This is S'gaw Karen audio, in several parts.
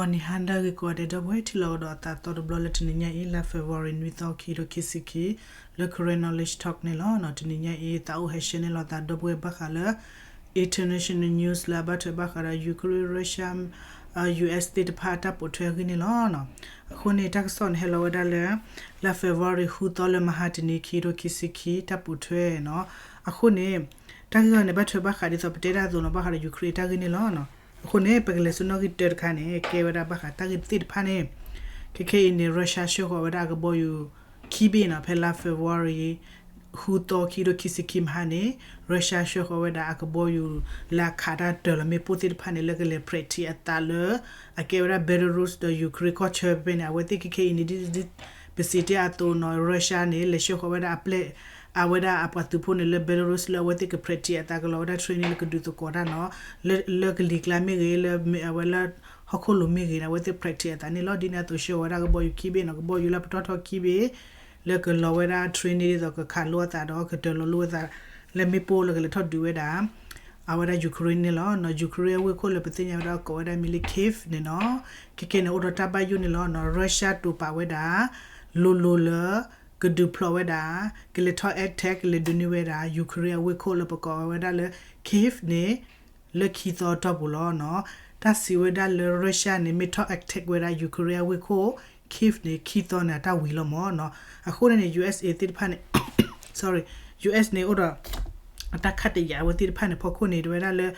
နံၤဟါနၤလၢအဂ့ၤကိးဂၤဒဲး ဒီပုၢ်ဝဲၢ်ထံၣ်လိာ်ကဒီးအသးသီတဘျီလၢတနံၤညါအံၤ လါ February နွံသီ ခံကထိခံဆံခံ လၢ Karen Knowledge Talk န့ၣ်လီၤ. တနံၤညါအံၤ သးအိၣ်ဟဲရှဲန့ၢ်လိာ်သးဒီပုၢ်ဝဲၢ်ဘၣ်ဃးလၢ international news လၢအဘၣ်ထွဲဘၣ်ဃးဒီး Ukraine, Russia, US သ့ၣ်တဖၣ်အတၢ်ပိာ်ထွဲအဂ့ၢ်န့ၣ်လီၤ. အဃိန့ၣ် တၢ်ကစီၣ်န့ၣ်ဟဲလီၤဝဲဒၣ်လၢ လါ February ဃုသီလၢမဟါတနံၤ ခံကထိခံဆံခံ တၢ်ပိာ်ထွဲန့ၣ်လီၤ. အဃိန့ၣ် တၢ်ဂ့ၢ်န့ၣ် ဘၣ်ထွဲဘၣ်ဃးဒ်သိးပတဲတၢ်အသိးန့ၣ် ဘၣ်ဃးဒီး Ukraine တၢ်ဂ့ၢ်န့ၣ်လီၤ. အဃိန့ၣ် ပကလဲၤဆူနီၣ်ဂံၢ်တၢတခါန့ၣ် ကဲဝဲဒၣ်ဘၣ်ဃးတၢ်ဂ့ၢ်သ့ၣ်တဖၣ်န့ၣ် ခဲခဲအံၤန့ၣ် Russia ဆှၢဃီၤဝဲဒၣ်အကဘီယူၤ ခံဘ့ၣ်န့ၣ်လီၤ. ဖဲလါ February ဃုသီ ခံကထိခံဆံခံမဟါန့ၣ် Russia ဆှၢဃီၤဝဲဒၣ်အကဘီယူၤ လၢအခးတၢ်တၢၤလီၤမ့ၣ်ပိၢ်သ့ၣ်တဖၣ်န့ၣ် လၢကလဲၤ practice အသးလၢ အကဲဝဲဒၣ် Belarus ဒီး Ukraine ကီၢ်ဆၢဖဲန့ၣ် အဝဲသ့ၣ်ခဲခဲအံၤန့ၣ် ဒ်ပစံးတ့ၢ်အသိးန့ၣ်လီၤ. Russia န့ၣ် လဲၤဆှၢဃီၤဝဲဒၣ်အပျဲၢ် အဝဲဒၣ်အပှၤသုးဖိန့ၣ်လၢ Belarus လၢအဝဲသ့ၣ်က practice အသးကလီၤဝဲဒၣ် training လၢကဒုးသကိးတၢ်န့ၣ်လီၤ. လၢကလံၤကျါမ့ၢ်ဂ့ၤ လၢအဝဲလၢဟီၣ်ခိၣ်လိၤမ့ၢ်ဂ့ၤန့ၣ် အဝဲသ့ၣ် practice အသးန့ၣ်လီၤ. ဒ်န့ၣ်အသိးဆှၢဃီၤဝဲဒၣ်ကဘီယူၤခံဘ့ၣ်န့ၣ်လီၤ. ကဘီယူၤလၢပတီၢ်ထီခံဘ့ၣ် လၢကလီၤဝဲဒၣ် training ဒ်သိးကခးလိအသးဒီး ကတၢၤလီၤလိအသး လၢမ့ၣ်ပိၢ်လၢကလဲၤထီၣ်ဒုးဝဲဒၣ် အဝဲဒၣ် Ukraine န့ၣ်လီၤ. Ukraine အဝ့ၢ်ခိၣ်လၢပသ့ၣ်ညါဝဲဒၣ်ကိးဝဲဒၣ်မ့ၢ်လၢ Kyiv န့ၣ်လီၤ. ခဲခဲန့ၣ် အိၣ်ဒီးတၢ်ဘၣ်ယိၣ်န့ၣ်လီၤ. Russia တိာ်ပာ်ဝဲဒၣ် လိၤလိၤလၢ ကဒုးဖျိးဝဲဒၣ် ကလဲၤထီၣ် attack ကလဲၤဒုးန့ၢ်ဝဲဒၣ် Ukraine အဝ့ၢ်ခိၣ်လၢပကိးဝဲဒၣ်လၢ Kyiv န့ၣ် လၢခံသီအတီၢ်ပူၤလီၤ. တၢ်စံးဝဲဒၣ်လၢ Russia န့ၣ် မ့ၢ်ထီၣ် attack ဝဲဒၣ် Ukraine အဝ့ၢ်ခိၣ် Kyiv န့ၣ် ခံသီန့ၣ် အတၢ်ဝံၤလီၤမၢ်. အဃိန့ၣ်န့ၣ် USA သ့ၣ်တဖၣ်န့ၣ် sorry, US န့ၣ် အိၣ်ဒီး အတၢ်ခးတယာ်အဝဲသ့ၣ်တဖၣ်န့ၣ် ဖီခိၣ်န့ၣ် တဝဲဒၣ်လၢ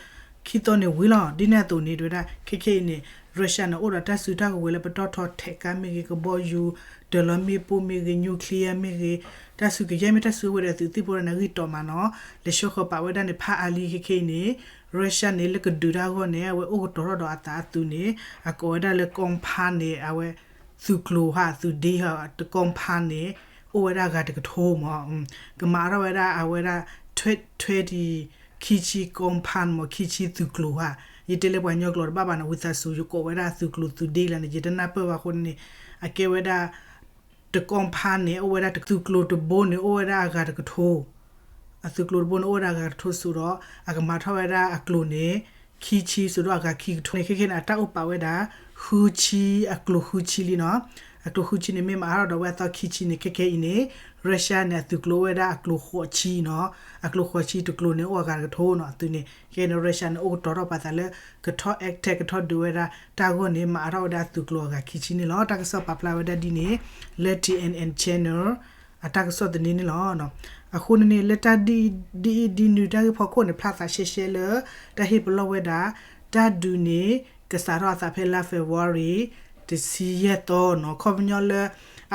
ခံသီန့ၣ်ဝံၤလီၤ. ဒ်န့ၣ်အသိးန့ၣ် တဝဲဒၣ် ခဲခဲအံၤန့ၣ် Russia န့ၣ် အိၣ်ဒီးတၢ်စုတၢ်ကဝဲၤလၢပတီၢ်ထီ tank မ့ၢ်ဂ့ၤ ကဘီယူၤ တၢၤလီၤမ့ၣ်ပိၢ်မ့ၢ်ဂ့ၤ nuclear မ့ၢ်ဂ့ၤ တၢ်စုကယဲၢ်မ့ၢ်တၢ်စုကဝဲၤဒီးသုးသံၣ်ဖိန့ၣ် အဂံၢ်တီမးန့ၣ်လီၤ. လဲၤဆှၢဃီၤပာ်ဝဲဒၣ်န့ၣ် ဖးအါလံ ခဲခဲအံၤန့ၣ် Russia န့ၣ် လၢကဒုးတၢ်အဂီၢ်န့ၣ် အဝဲအိၣ်ကတီၤထီၣ်ဒီးအသးအသုးန့ၣ် အကိးဝဲဒၣ်လၢ compound န့ၣ် အဝဲ သုးကျိၤဟါ သုးဒ့ဟါ တ compound န့ၣ် အိၣ်ဝဲဒၣ်အဂၤတကထိမၢ်. ကမၤထီၣ်ဝဲဒၣ်အဝဲဒၣ် ထွဲ ထွဲတံၤ ခံဆံ compound မၢ် ခံဆံသုးကျိၤဟါ. ယတဲလၢပှၤကညီကျိာ်တဘၣ်ဘၣ်န့ၣ် ဝံသးစူၤ ယကိးဝဲဒၣ်သုးကျိၤသုးဒ့လီၤန့ၣ် ယတနၢ်ပၢၢ်ဘၣ်အဃိန့ၣ် အကဲဝဲဒၣ် တ compound န့ၣ် အိၣ်ဝဲဒၣ်သုးကျိၤတဘိန့ၣ် အိၣ်ဝဲဒၣ်အဂၤတကထိ အသုးကျိၤတဘိန့ၣ် အိၣ်ဝဲဒၣ်အဂၤတကထိစိၤဒီး အကမၤထီၣ်ဝဲဒၣ်အကျိၤန့ၣ် ခံဆံစိၤဒီးအဂၤခံကထိန့ၣ် ခဲခဲန့ၣ် အတၢ်အိၣ်ပာ်ဝဲဒၣ် ဃုဆံ အကျိၤဃုဆံလံန့ၣ်လီၤ. အကျိၤဃုဆံန့ၣ် မ့ၢ်မၤအါထီၣ်ဒီးဝဲအသီခံဆံန့ၣ် ခဲခဲအံၤန့ၣ် Russia န့ၣ် အသုးကျိၤအိၣ်ဝဲဒၣ်အကျိၤဃိးဆံန့ၣ်လီၤ. အကျိၤဃိးဆံတကျိၤန့ၣ် အိၣ်အဂၤတကထိန့ၣ်လီၤ. အသုးန့ၣ် ခဲအံၤန့ၣ် Russia န့ၣ် အိၣ်ကတီၤထီၣ်ပာ်သးလၢ ကထီၣ် attack ကထီၣ်ဒုးဝဲဒၣ်တၢ်အဂီၢ်န့ၣ် မၤအါထီၣ်ဝဲဒၣ်အသုးကျိၤအဂၤခံဆံန့ၣ်လီၤ. တၢ်ကစီၣ်ပာ်ဖျါဝဲဒၣ်ဒ်န့ၣ် လၢ T N N channel အတၢ်ကစီၣ်သန့န့ၣ်လီၤ. အဃိန့ၣ်န့ၣ် လၢတၢ်ဒ်အံၤဒ်နုၤတၢ်ဂ့ၢ်ဖီခိၣ်န့ၣ် ဖျါသးရှဲရှဲလၢ တၢ်ဟ့ၣ်ပလီၢ်ဝဲဒၣ် တၢ်ဒုးန့ၣ် ကစးထီၣ်အသးဖဲလါ February တဆံယဲၢ်သီန့ၣ်လီၤ. ခီပညီလၢ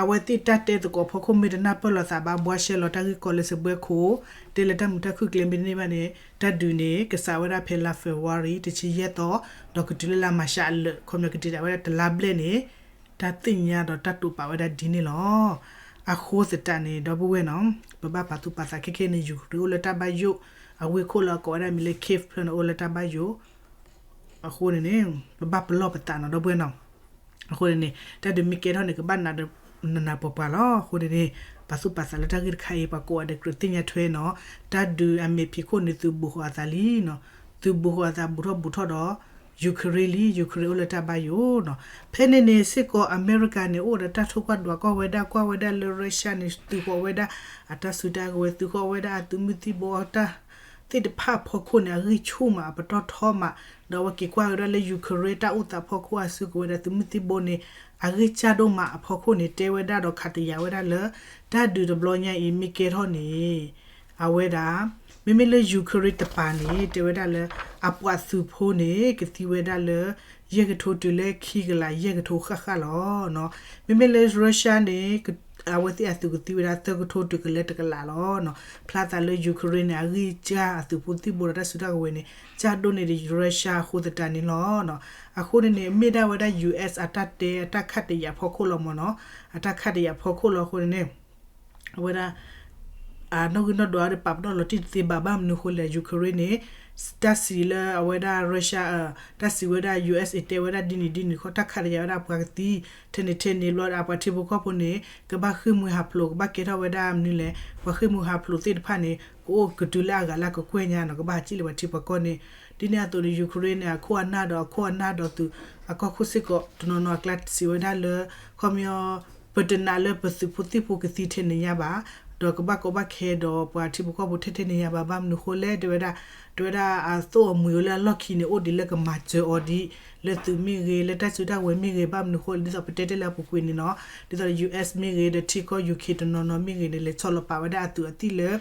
အဝဲသ့ၣ်တၢ်တဲသကိးဖီခိၣ်မ့ၢ်တနၢ်ပၢၢ်လိာ်သးဘၣ် ဘှါရှဲလီၤတၢ်ဂ့ၢ်ကီလၢစပွဲခိၣ် တဲလၢတၢ်မုာ်တၢ်ခုၣ်ကျဲမ့ၢ်တန့ၢ်ဘၣ်န့ၣ် တၢ်ဒုးန့ၣ် ကစးဝဲဒၣ်ဖဲလါ February တဆံယဲၢ်သီ ဒီးကတုၤလၢလါ March အလၢာ် ခီပညီကတံာ်တာ်ဝဲဒၣ်တလါဘျဲၣ်န့ၣ် တၢ်သ့ၣ်ညါဒီးတၢ်တိာ်ပာ်ဝဲဒၣ်ဒ်န့ၣ်လီၤ. အဃိသတးန့ၣ် ဒီပုၢ်ဝဲၢ်န့ၣ် ပဘၣ်ပာ်သူၣ်ပာ်သးခဲခဲန့ၣ် Ukraine အိၣ်လၢတၢ်ဘၣ်ယိၣ် အဝ့ၢ်ခိၣ်လၢအကိးဝဲဒၣ်မ့ၢ်လၢ Kyiv ဖျၢၣ်န့ၣ် အိၣ်လၢတၢ်ဘၣ်ယိၣ် အဃိန့ၣ်န့ၣ် ပဘၣ်ပလီၢ်ပသးန့ၣ် ဒီပုၢ်ဝဲၢ်န့ၣ် အဃိန့ၣ်န့ၣ် တၢ်ဒုးမ့ၢ်ကဲထီၣ်န့ၣ် ကဘၣ်နးနးပှၤပှၤလီၤ. အဃိန့ၣ်န့ၣ် ပာ်သူၣ်ပာ်သးလၢတၢ်ဂ့ၢ်တခါအံၤ ပှၤကိးဂၤဒဲးကြၢးသ့ၣ်ညါထွဲန့ၣ်လီၤ. တၢ်ဒုးအမဲာ်ဖံးခိၣ်န့ၣ် သုးဘူးဃီၤအသးလံန့ၣ်လီၤ. သုးဘူးဃီၤအသးဘူးထီၣ်ဘူးထီၣ်ဒီး Ukraine လံ Ukraine အိၣ်လၢတၢ်ဘၣ်ယိၣ်န့ၣ်လီၤ. ဖဲန့ၣ်န့ၣ်စ့ၢ်ကီး အမဲရကၤန့ၣ် အိၣ်ဒီးတၢ်ထိၣ်ကွၢ်ဒွးကွၢ်ဝဲဒၣ် ကွၢ်ဝဲဒၣ်လၢ Russia န့ၣ် သုးဃီၤဝဲဒၣ် အတၢ်စုတၢ်ကဝဲၤ သုးဃီၤဝဲဒၣ်အသုးမုၢ်သံၣ်ဘိ တၢ် သ့ၣ်တဖၣ်အဖီခိၣ်န့ၣ် အဂံၢ်ဆူၣ်မး အပတီၢ်ထီမး, ဒီးအဝဲက့ၤကွၢ်ကဒါလၢ Ukraine တၢ်အိၣ်သးဖီခိၣ်အစုကဝဲၤဒီးသုးမုၢ်သံၣ်ဘိန့ၣ် အဂံၢ်စၢ်ဒိၣ်မးအဖီခိၣ်န့ၣ် တဲဝဲဒၣ်ဒီးခးတယာ်ဝဲဒၣ်လၢ တၢ်ဒုးတဘျီညါအံၤမ့ၢ်ကဲထီၣ်န့ၣ် အဝဲဒၣ် မ့မ့ၢ်လၢ Ukraine တပၤန့ၣ် တဲဝဲဒၣ်လၢ အပှၤသုးဖိန့ၣ် ကသံဝဲဒၣ်လၢ ယဲၢ်ကထိတုၤလၢခံကလး ယဲၢ်ကထိဃၣ်ဃၣ်လီၤ. မ့မ့ၢ်လၢ Russia န့ၣ် အဝဲသ့ၣ်အသုးကသံဝဲဒၣ်သၢကထိတုၤကလၢတကလးလီၤ. ဖျါသးလၢ Ukraine န့ၣ် အဂံၢ်စၢ်အသုးဖိသံၣ်ဘိဒီးတၢ်စုတၢ်ကဝဲၤန့ၣ် စၢ်ဒိၣ်န့ၢ်ဒံး Russia အဃိသတးန့ၣ်လီၤ. အဃိန့ၣ်န့ၣ် မ့ၢ်ဒၣ်ဝဲဒၣ် US အတၢ်တဲအတၢ်ခးတယာ်ဖီခိၣ်လီၤမၢ်နီၤ, အတၢ်ခးတယာ်ဖီခိၣ်လီၤအဃိန့ၣ်န့ၣ် အဝဲဒၣ် နီၣ်ဂံၢ်နီၣ်ဒွးဒီးပာ်ပနီၣ်လီၤတံၢ်တသ့ဘၣ်. ဘၣ်မနုၤဃိလဲၣ် Ukraine န့ၣ် တၢ်စံးလၢအဝဲဒၣ် Russia တၢ်စံးဝဲဒၣ် ယူၣ်အ့းအ့း တဲဝဲဒၣ်ဒ်န့ၣ်ဒ်န့ၣ်ဃီ တၢ်ခးတယာ်ဝဲဒၣ်ပှၤကသံ ထဲန့ၣ်ထဲန့ၣ်ဘျီဒီး ပှၤထံဖိကီၢ်ဖိန့ၣ် ကဘၣ်ဃ့ၢ်မှံဟးဖျိး ကဘၣ်ကဲထီၣ်ဝဲဒၣ်မနုၤလဲၣ် ပှၤဃ့ၢ်မှံဟးဖျိးသ့ၣ်တဖၣ်န့ၣ် ကအိၣ်ကတုၤလၢအဂၤလၢကကွဲၢ်ညါနီၤ ကဘၣ်ဟးစံၣ်လၢပှၤထံပှၤကီၢ်န့ၣ် ဒ်န့ၣ်အသိးန့ၣ် Ukraine န့ၣ် အခိၣ်အနၢ်ဒီးအခိၣ်အနၢ်ဒီးသုးအကီၢ်ခိၣ်စ့ၢ်ကီး တနီၤနီၤအကျါစံးဝဲဒၣ်လၢ ခီပညီ ပတနာ်လၢပသုးဖိသံၣ်ဖိကသံထဲန့ၣ်ညါဘၣ်, ဒီးကဘၣ်ကီဘၣ်ခဲဒီးပှၤထံဖိကီၢ်ဖိထဲထဲန့ၣ်ညါဘၣ်. ဘၣ်မနုၤဃိလဲၣ် တဲဝဲဒၣ် တဲဝဲဒၣ်အသိၣ်အမှံၤအိၣ်လၢအလီၢ်ခံန့ၣ် အိၣ်ဒ်လၢကမၤစၢၤအီၤဒ် လၢသုးမ့ၢ်ဂ့ၤ လၢတၢ်စုတၢ်ဝဲၤမ့ၢ်ဂ့ၤ ဘၣ်မနုၤဃိလဲၣ် ဒ်သိးပတဲတဲလၢအပူၤကွံာ်န့ၣ်နီၤ, ဒ်သိး ယူၣ်အ့းအ့း မ့ၢ်ဂ့ၤ ဒီးထံကီၢ် ယူၣ်ခ့ၣ် တနီၤနီၤမ့ၢ်ဂ့ၤန့ၣ် လဲၤဆီလီၤပာ်ဝဲဒၣ်အသုးအသံၣ်လၢ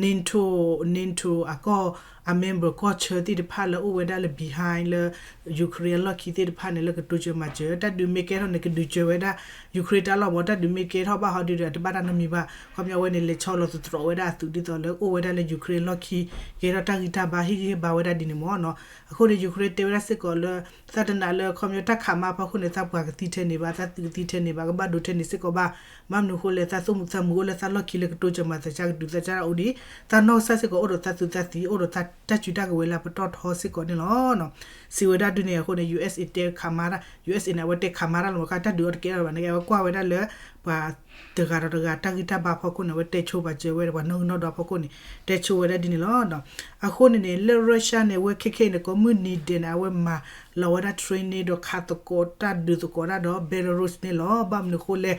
NATO, NATO အကီၢ် အ member ကီၢ်ဆၢသ့ၣ်တဖၣ်လၢအိၣ်ဝဲဒၣ်လၢ behind လၢ Ukraine အလီၢ်ခံသ့ၣ်တဖၣ်န့ၣ် လၢကတိစၢၤမၤစၢၤ တၢ်ဒုးမ့ၢ်ကဲထီၣ်န့ၣ် ကဒုးစၢၤဝဲဒၣ် Ukraine တၢ်လီၢ်မ့ၢ် တၢ်ဒုးမ့ၢ်ကဲထီၣ်ဘၣ်ဟီဒုဒီး အတဘၣ်တၢ်နီတမံၤဘၣ်. ခီပညီအဝဲန့ၣ်လဲၤဆီလီၤသတြီးဝဲဒၣ်အသုးဒ်သိးလၢအိၣ်ဝဲဒၣ်လၢ Ukraine အလီၢ်ခံ ကဲထီၣ်တၢ်ဂံၢ်တၢ်ဘါ ဟ့ၣ်ဂံၢ်ဟ့ၣ်ဘါဝဲဒၣ်ဒ်န့ၣ်မ့ၢ်နီၤ. အဃိန့ၣ် Ukraine တဲဝဲဒၣ်စ့ၢ်ကီးလၢ သးတနာ်လၢခီပညီတၢ်ခးမါအဖီခိၣ်န့ၣ် သးပှၤကသံထဲန့ၣ်ဘၣ်, သးသုးကသံထဲန့ၣ်ဘၣ်, ကဘၣ်ဒိထဲန့ၣ်စ့ၢ်ကီးဘၣ်. ဘၣ်မနုၤဃိလဲၣ် သးသိၣ်မုာ်သးမုာ်အိၣ်လၢသးလီၢ်ခံလၢကတိစၢၤမၤစၢၤ ကဒုးသးစၢ်အိၣ်ဒံး, သးနီၢ်ကစၢ်စ့ၢ်ကီးအိၣ်ဒီးသးသုးသးသံ အိၣ်ဒီးတၢ်စုတၢ်ကဝဲၤလၢပတီၢ်ထီစ့ၢ်ကီးန့ၣ်လီၤ. စံးဝဲဒၣ်ဒ်န့ၣ်အဃိန့ၣ် ယူၣ်အ့းအ့း တဲခးမါတၢ်, ယူၣ်အ့းအ့း န့ၣ် အဝဲတဲခးမါတၢ်လီၤမ့ၢ်ခါ တၢ်ဒုးအီၤတကဲထီၣ်ဘၣ်န့ၣ် အဝဲကွၢ်ဝဲဒၣ်လၢ ပှၤတဂၤဒီးတဂၤတၢ်ဂံၢ်တၢ်ဘါဖီခိၣ်န့ၣ် အဝဲတဲဆိပာ်စၢၤဝဲဒီးပှၤနီၣ်ဂံၢ်နီၣ်ဒွးဖီခိၣ်န့ၣ် တဲဆိဝဲဒၣ်ဒ်န့ၣ်လီၤ. အဃိန့ၣ်န့ၣ် လၢ Russia န့ၣ် အဝဲခဲခဲအံၤန့ၣ် ကိးမုၢ်နံၤဒဲးန့ၣ် အဝဲမၤလီၤဝဲဒၣ် training ဒီးခးသကိးတၢ်ဒုးသကိးတၢ်ဒီး Belarus န့ၣ်လီၤ. ဘၣ်မနုၤဃိလဲၣ်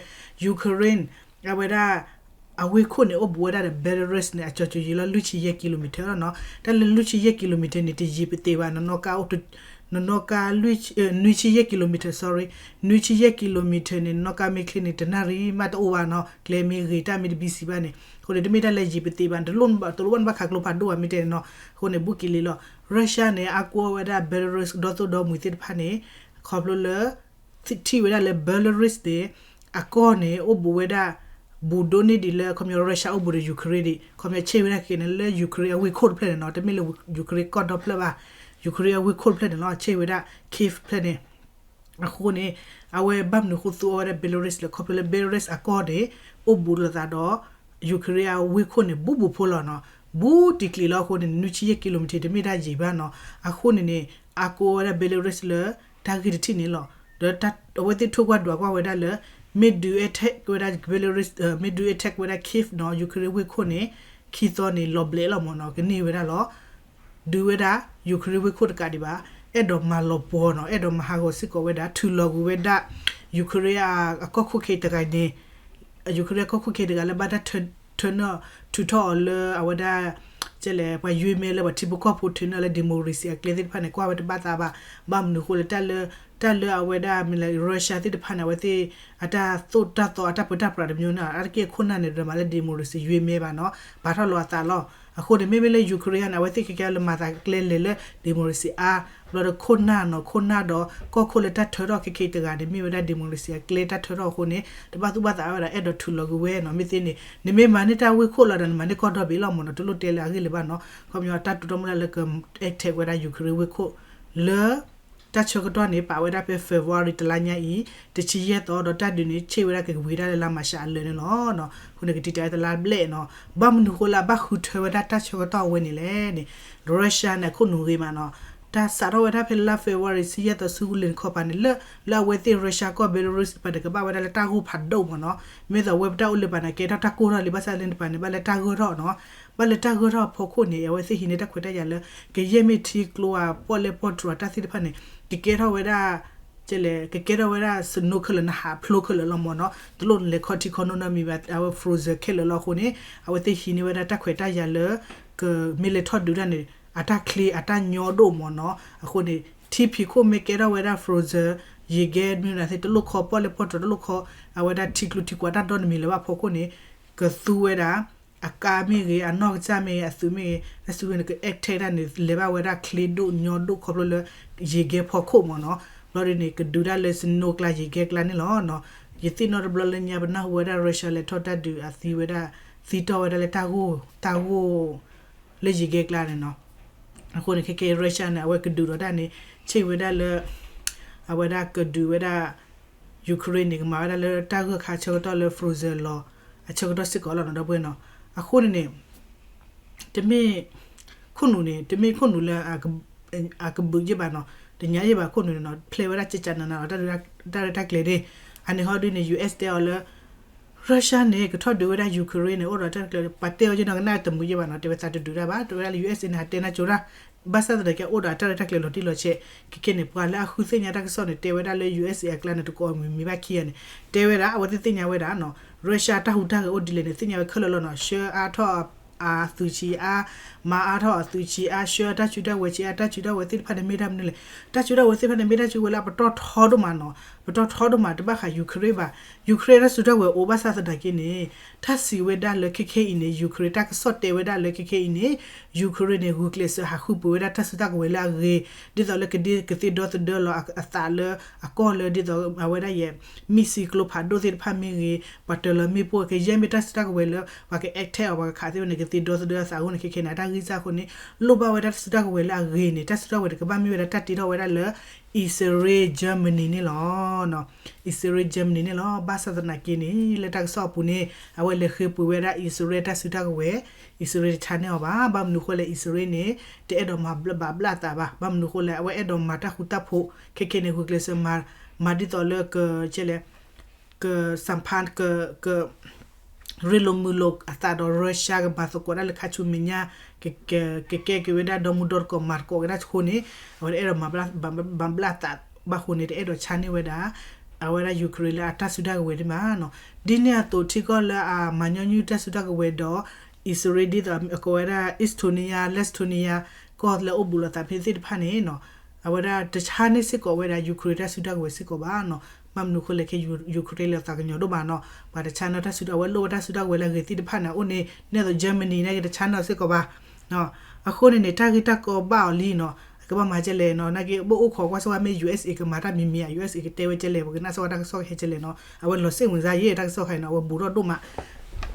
Ukraine အဝဲဒၣ် အဝ့ၢ်ခိၣ်န့ၣ် အိၣ်ဘူးဝဲဒၣ်ဒီး Belarus န့ၣ် အကၠီၤကၠီၤယံၤလီၤ လွံၢ်ဆံယဲၢ် kilometer လီၤနီၤ. တၢ်လၢလွံၢ်ဆံယဲၢ် kilometer န့ၣ် တယံာ်ပသ့ၣ်ဘၣ် နနီၣ်ကါ နနီၣ်ကါ နွံဆံယဲၢ် kilometer, sorry, နွံဆံယဲၢ် kilometer န့ၣ် နနီၣ်ကါမ့ၢ်ချ့န့ၣ် တနၣ်ရံၣ်မးတအိၣ်ဘၣ်နီၤ, ကျဲမ့ၢ်ဂ့ၤ တၢ်မ့ၢ်တဘံစံးဘၣ်န့ၣ်, အဃိန့ၣ် တမ့ၢ်တၢ်လၢယံာ်ပသ့ၣ်ဘၣ် တလိၣ်ဘၣ်ဘၣ်ခးကျိဖးဒိၣ်ဘၣ်မ့ၢ်တဲန့ၣ်နီၤ, အဃိန့ၣ် ဘူးက့ၤလံလီၤ. Russia န့ၣ် အါကွီဝဲဒၣ် Belarus ဒီသိၣ်ဒီမှံၤသ့ၣ်တဖၣ်န့ၣ် ခီဖျိလၢ ထံၣ်ဝဲဒၣ်လၢ Belarus န့ၣ် အကီၢ်န့ၣ် အိၣ်ဘူးဝဲဒၣ် ဘူးဒိၣ်န့ၢ်ဒံးလၢ ခီပညီ Russia အိၣ်ဘူးဒီး Ukraine ဒံး, ခီပညီ ဆ့ၣ်ဝဲဒၣ်က့ၤန့ၣ် လၢ Ukraine အဝ့ၢ်ခိၣ်တဖျၢၣ်န့ၣ်နီၤ, တမ့ၢ်လၢ Ukraine ကီၢ်ဒီဖျၢၣ်ဘၣ်, Ukraine အဝ့ၢ်ခိၣ်တဖျၢၣ်န့ၣ်လီၤ, ဆ့ၣ်ဝဲဒၣ် Kyiv ဖျၢၣ်န့ၣ် အဃိန့ၣ် အဝဲဘၣ်မနုၤဃိသူအီၤဝဲဒၣ် Belarus လဲၣ်, ခီဖျိလၢ Belarus အကီၢ်န့ၣ် အိၣ်ဘူးလိာ်သးဒီး Ukraine အဝ့ၢ်ခိၣ်န့ၣ် ဘူးဘူးဖိလီၤနီၤ, ဘူးတံၢ်ကျံၤလီၤအဃိန့ၣ် နွံဆံယဲၢ် kilometer တမ့ၢ်တၢ်ယံာ်ဘၣ်နီၤ, အဃိန့ၣ်န့ၣ် အါကွီဝဲဒၣ် Belarus လၢ တၢ်ဂ့ၢ်တထံၣ်န့ၣ်လီၤ. ဒီးအဝဲသ့ၣ်ထိၣ်ကွၢ်ဒွးကွၢ်ဝဲဒၣ်လၢ မ့ၢ်ဒုး attack ဝဲဒၣ် Belarus, မ့ၢ်ဒုး attack ဝဲဒၣ် Kyiv နီၤ, Ukraine ဝ့ၢ်ခိၣ်န့ၣ် ခံသီန့ၣ် လီၤဘျဲးလီၤမ့ၢ်နီၤ, ကန့ၢ်ဝဲဒၣ်လီၤ. ဒုးဝဲဒၣ် Ukraine ဝ့ၢ်ခိၣ်တကးဒံးဘၣ်, အဲၣ်ဒိးမၤလီၤပှီၤနီၤ, အဲၣ်ဒိးမၤဟးဂီၤစ့ၢ်ကီးဝဲဒၣ် ထုးလီၤကွံာ်ဝဲဒၣ် Ukraine အကီၢ်ခိၣ်ခဲတဂၤန့ၣ် Ukraine အကီၢ်ခိၣ်ခဲတဂၤလၢဘၣ်တၢ်ထၢ, ထၢနုာ်, ထုးထီၣ်အီၤလၢအဝဲဒၣ် ကဲလဲၣ် ပှၤယွ့မဲလၢပှၤထံဖိကီၢ်ဖိထုးနုာ်လၢ democracy အကျဲသ့ၣ်တဖၣ်န့ၣ် ကွၢ်ဝဲတဘၣ်သးဘၣ်, ဘၣ်မနုၤဃိလၢတၢ်လၢ, တၢ်လၢအဝဲဒၣ်မ့ၢ်လၢ Russia သ့ၣ်တဖၣ်န့ၣ် အဝဲသ့ၣ် အတၢ်သိၣ်တၢ်သီအတၢ်ပၢတၢ်ပြးတမံၤန့ၣ် အါတက့ၢ်ခိၣ်နၢ်န့ၣ် ဒိးမၤလၢ democracy ယွ့မဲဘၣ်နီၤ, ပာ်ထီၣ်လီၤအသးလီၤ. အဃိန့ၣ် မ့မ့ၢ်လၢ Ukraine န့ၣ် အဝဲသ့ၣ်ခဲကဲလၢမၤသးကျဲလဲၤလၢ democracy အါ ဘျီဒီးခိၣ်နၢ်နီၤ, ခိၣ်နၢ်ဒီးကီၢ်ခိၣ်လၢတၢ်ထၢထီၣ်ခဲခဲတဂၤန့ၣ် မ့ၢ်ဝဲဒၣ် democracy အကျဲတၢ်ထၢထီၣ်အဃိန့ၣ် တဘၣ်သူၣ်ဘၣ်သးဝဲဒၣ် အဲၣ်ဒိးထုးလီၤကွံာ်ဝဲနီၤ, မ့ၢ်သ့န့ၣ် နမ့ၢ်မၤန့ၢ်တၢ်ဝ့ၢ်ခိၣ်လီၤဒီး နမၤန့ၢ်ကီၢ်ဒီဘ့ၣ်လီၤမ့ၢ်နီၤ, တလိၣ်တဲလၢအဂ့ၢ်လၢၤဘၣ်နီၤ, ခီပညီတၢ်တိၢ်တၢ်မိၣ်ဒၣ်လၢက attack ဝဲဒၣ် Ukraine ဝ့ၢ်ခိၣ် လၢ တၢ်ဆၢကတီၢ်န့ၣ် ပာ်ဝဲဒၣ်ဖဲ February တလါညါအံၤ တဆံယဲၢ်သီ ဒီးတၢ်ဒုးန့ၣ် ဆ့ၣ်ဝဲဒၣ်ကကဝံၤဒၣ်လၢလါမၤရှးအလၢာ်န့ၣ်လီၤ. အဃိန့ၣ် ကတံာ်တာ်ဝဲတလါဘျဲၣ်နီၤ, ဘၣ်မနုၤဃိလၢအဘၣ်ဃုထၢဝဲဒၣ်တၢ်ဆၢကတီၢ်အဝဲန့ၣ်လဲၣ်န့ၣ် Russia န့ၣ် အခိၣ်နူာ်ဂ့ၤမးနီၤ, တၢ်စးထီၣ်ဝဲဒၣ်ဖဲလါ February တဆံယဲၢ်သီ ဆူလ့ၣ်နခီပၤန့ၣ် လၢ လၢအဝဲသ့ၣ် Russia ကီၢ် Belarus ပၤန့ၣ် ကဘၣ်ဝဲဒၣ်လၢတၢ်ဂိၢ်ဖးဒိၣ်မးနီၤ, မ့ၢ်သိးဝဲပတၢ်အိၣ်လၢၤပၤန့ၣ် ကဲထီၣ်တၢ်ကိၢ်ထီၣ်လံ ဘၣ်ဆၣ်လၢန့ၣ်ပၤန့ၣ် ဘၣ်လၢတၢ်ဂၢၢ်ထီၣ်နီၤ, ဘၣ်လၢတၢ်ဂၢၢ်ထီၣ်အဖီခိၣ်န့ၣ် အဝဲသ့ၣ်ဟံးန့ၢ်တၢ်ခွဲးတၢ်ယာ်လၢ ကယဲၢ်မ့ၢ်ထံကျိအပီၣ်လဲၣ်ပီၣ်တြီၤတၢ်သ့ၣ်တဖၣ်န့ၣ် ကကဲထီၣ်ဝဲဒၣ် ကဲလဲၣ် ကကဲထီၣ်ဝဲဒၣ် snow ခဲလၢာ် နဟးဖျိခဲလၢာ်လီၤမ့ၢ်နီၤ, တလိၣ်နလဲၤခီထံခီနိနီတမံၤဘၣ်, အဝဲ frozen ခဲလၢာ်လီၤအဃိန့ၣ် အဝဲသ့ၣ်ဟံးန့ၢ်ဝဲဒၣ်တၢ်ခွဲးတၢ်ယာ်လၢ ကမ့ၢ်လဲၤထီၣ်ဒုးတၢ်န့ၣ် အတၢ်ချ့အတၢ်ညီဒိၣ်မ့ၢ်နီၤ, အဃိန့ၣ် ထံဖံးခိၣ်မ့ၢ်ကဲထီၣ်ဝဲဒၣ် frozen ယံာ်ကဲမ့ၢ်နၤသ့ၣ် တလိၣ်ခီပီၣ်လဲၣ်ပီၣ်တြီၤ တလိၣ်ခီ အဝဲဒၣ်ထံကျိထံကွာ်တၢ်ဒီနမံၤလၢၤဘၣ်အဖီခိၣ်န့ၣ် ကသူဝဲဒၣ် အကါမ့ၢ်ဂ့ၤ အနီၢ်ကစၢ်မ့ၢ်ဂ့ၤ အသုးမ့ၢ်ဂ့ၤ တၢ်စုဝဲန့ၣ် က attack တၢ်န့ၣ် လဲၤဘၣ်ဝဲဒၣ်ချ့ဒိၣ်ညီဒိၣ်ခီဖျိလၢ ယံာ်ကဲဖီခိၣ်မ့ၢ်နီၤ, ဘျီဒ်န့ၣ် ကဒုးတၢ်လၢ snow ကျါ ယံာ်ကဲကျါန့ၣ်လီၤနီၤ, ယသ့ၣ်နီၣ်တဘျီလၢညါပနၢ်ဟူဝဲဒၣ် Russia လဲၤထီၣ်တၢ်ဒုးအသံဝဲဒၣ် သံတီၢ်ဝဲဒၣ်လၢတၢ်ဂိၢ် တၢ်ဂိၢ် လၢယံာ်ကဲကျါန့ၣ်နီၤ, အဃိန့ၣ် ခဲကဲ Russia န့ၣ် အဝဲကဒုးဒီးတၢ်န့ၣ် ဆ့ၣ်ဝဲဒၣ်လၢ အဝဲဒၣ်ကဒုးဝဲဒၣ် Ukraine န့ၣ် ကမၤဝဲဒၣ်လၢတၢ်ဂၢၢ်ခါအဆၢကတီၢ်လၢ frozen လီၤ အဆၢကတီၢ်စ့ၢ်ကီးလီၤနီၤ ဒီပုၢ်ဝဲၢ်နီၤ, အဃိန့ၣ်န့ၣ် တမ့ၢ်ခိၣ်နူာ်န့ၣ် တမ့ၢ်ခိၣ်နူာ်လၢ အကဘုးယ့ၢ်ဘၣ်နီၤ, တညါယ့ၢ်ဘၣ်ခိၣ်နူာ်န့ၣ်နီၤ, ဖျဲးဝဲဒၣ်ကကနၤနၤလီၤ တၢ်ရဲၣ်တၢ်ကျဲၤန့ၣ်. အန့ၣ်ဟီဒုန့ၣ် ယူၢ်အ့းတဲအီၤလၢ Russia န့ၣ် ကထီၣ်ဒုးဝဲဒၣ် Ukraine န့ၣ် အိၣ်ဒီးတၢ်ရဲၣ်တၢ်ကျဲၤ ပှၤတဲအီၤက့နီၤ ကနၣ်တမုာ်ယ့ၢ်ဘၣ်နီၤ, တဲဝဲသးတဒုးတၢ်ဘၣ်, တဲဝဲဒၣ်လၢ ယူၢ်အ့းန့ၣ် ဟးတဲနၢ်ကၠိတၢ်, ဘၣ်ဆၣ်သနာ်က့ အိၣ်ဒီးတၢ်ရဲၣ်တၢ်ကျဲၤလီၤတံၢ်လီၤဆဲး, ခဲခဲန့ၣ် ပှၤလၢအဃုသ့ၣ်ညါတၢ်ကစီၣ်န့ၣ် တဲဝဲဒၣ်လၢ ယူၢ်အ့းအကျါန့ၣ် တကိးမံၤမံၤဘၣ်ခံဂၤန့ၣ် တဲဝဲဒၣ် အဝဲသ့ၣ်သ့ၣ်ညါဝဲဒၣ်နီၤ, Russia တၢ်ဟူးတၢ်ဂဲၤအိၣ်ဒ်လဲၣ်န့ၣ် သ့ၣ်ညါဝဲခဲလၢာ်လီၤနီၤ, ဆှၢအါထီၣ်အသုးဆံးအါ, မၤအါထီၣ်အသုးဆံးအါ, ဆှၢတၢ်စုတၢ်ဝဲၤဆံးအါ, တၢ်စုတၢ်ဝဲၤသ့ၣ်တဖၣ်န့ၣ် မ့ၢ်တၢ်မနုၤလဲၣ်, တၢ်စုတၢ်ဝဲၤသ့ၣ်တဖၣ်န့ၣ် မ့ၢ်တၢ်စုဝဲလၢအပတီၢ်ထီဒိၣ်မးနီၤ, ပတီၢ်ထီဒိၣ်မး တဘၣ်ဃး Ukraine ဘၣ်, Ukraine တၢ်စုတၢ်ဝဲၤအိၣ်ဘၣ်ဆၣ်သနာ်က့န့ၣ် တၢ်စံးဝဲဒၣ်လၢခဲခဲအံၤန့ၣ် Ukraine တၢ်ကစီၣ်တဲဝဲဒၣ်လၢခဲခဲအံၤန့ၣ် Ukraine န့ၣ် ဂုာ်ကျဲးစၢးဟးဃုပှ့ၤဝဲဒၣ်တၢ်စုတၢ်ကဝဲၤလၢအဂ့ၤ, ဒ်သိးလၢကဒုးကသ့ဒီသဒၢလီၤအသးလၢ အကီၢ်လၢဒ်သိးအဝဲဒၣ်ယဲ မံးစံးကျိဖးဒိၣ်သ့ၣ်တဖၣ်မ့ၢ်ဂ့ၤ, ပှၤတၢၤလီၤမ့ၣ်ပိၢ် ကယဲၢ်မ့ၢ်တၢ်စုတၢ်ကဝဲၤလၢ ပှၤက attack အီၤ ပှၤကခးသ့ၣ်ဝဲန့ၣ် ကသ့ဒီသဒၢအသးအဃိန့ၣ် ခဲခဲန့ၣ် အတၢ်ဂံၢ်စၢ်အဃိန့ၣ် လိၣ်ဘၣ်ဝဲဒၣ်တၢ်စုတၢ်ကဝဲၤလၢအဂ့ၤန့ၣ် တၢ်စုတၢ်ကဝဲၤန့ၣ် ကဘၣ်မ့ၢ်ဝဲဒၣ်တၢ်တ့ထီၣ်ဝဲဒၣ်လၢ အံၣ်စရ့လး Germany န့ၣ်လီၤ. အံၣ်စရ့လး Germany န့ၣ်လီၤ. ဘၣ်ဆၣ်သနာ်က့န့ၣ် လၢတၢ်ကစီၣ်အပူၤန့ၣ် အဝဲလဲၤဃ့ပှ့ၤဝဲဒၣ်အံၣ်စရ့လးတၢ်စုတၢ်ကဝဲၤ, အံၣ်စရ့လးတဆါန့ၢ်အီၤဘၣ်. ဘၣ်မနုၤအဃိလဲၣ် အံၣ်စရ့လးန့ၣ် တအဲၣ်ဒိးမၤဘၣ်ဘျၣ်အသးဘၣ်. ဘၣ်မနုၤအဃိလဲၣ် အဝဲအဲၣ်ဒိးမၤတၢ်ဃူတၢ်ဖိး ခဲခဲန့ၣ် ဂုာ်ကျဲးစၢးမၤ မၤဒ်သိးလၢက ကဲလဲၣ် က စၢဖါ က က ရ့လိာ်မုာ်လိာ်အသးဒီး Russia ကမၤသကိးတၢ်လၢခါဆူမဲာ်ညါ, ကကဲက့ၤဝဲဒၣ်ဒီမုၢ်ဒီတကိး မၤသကိးက့ၤတၢ်အဃိန့ၣ် အဝဲတအဲၣ်ဒိးမၤဘၣ်ဘျၣ်အသးဘၣ်အဃိန့ၣ် တအဲၣ်ဒိးဆါန့ၢ်ဝဲဒၣ် အဝဲဒၣ် Ukraine လၢအတၢ်စုတၢ်ကဝဲၤဒ်မးနီၤ. ဒ်န့ၣ်အသိး ထံကီၢ်လၢအမၤညီနုၢ်တၢ်စုတၢ်ကဝဲၤဒီး အံၣ်စရ့လး ဒ်သိးအကိးဝဲဒၣ် Estonia, Lithuania ကီၢ်လၢအိၣ်ဘူးလိာ်သးဖဲသ့ၣ်တဖၣ်န့ၣ်နီၤ အဝဲဒၣ်တဆါန့ၢ်စ့ၢ်ကီးဝဲဒၣ် Ukraine တၢ်စုတၢ်ကဝဲၤစ့ၢ်ကီးဘၣ်နီၤ. ဘၣ်မနုၤအဃိလဲၣ် ခဲ Ukraine လၢသးကညီၤဒိၣ်မးနီၤ ပှၤတဆါန့ၢ်တၢ်စုတၢ် အဝဲလိၣ်ဝဲတၢ်စုတၢ်ကဝဲၤလၢအဂ့ၤသ့ၣ်တဖၣ်န့ၣ် အအိၣ်န့ၣ် ဒ်သိး Germany န့ၣ်က့ၤ တဆါန့ၢ်စ့ၢ်ကီးဘၣ်. အဃိန့ၣ်န့ၣ် တၢ်ဂ့ၢ်တၢ်ကီဘၣ်အီၤလံနီၤ အကဘၣ်မၤကဲလဲၣ်နီၤ နာ်က့ ဘၣ်အိၣ်ခိးကွၢ်စၢ်ဝဲမ့ၢ် USA ကမၤတၢ်မံၤမံၤဧါ USA ကတဲဝဲကဲလဲၣ် ပကနၣ်စၢ်ဝဲတၢ်ကစီၣ်ခဲကဲလဲၣ်နီၤ အဝဲလီၤစ့ၣ်ဝင်စားယဲ တၢ်ကစီၣ်ခါအံၤနီၤ အဝဲဘူးထီၣ်ဒိၣ်မး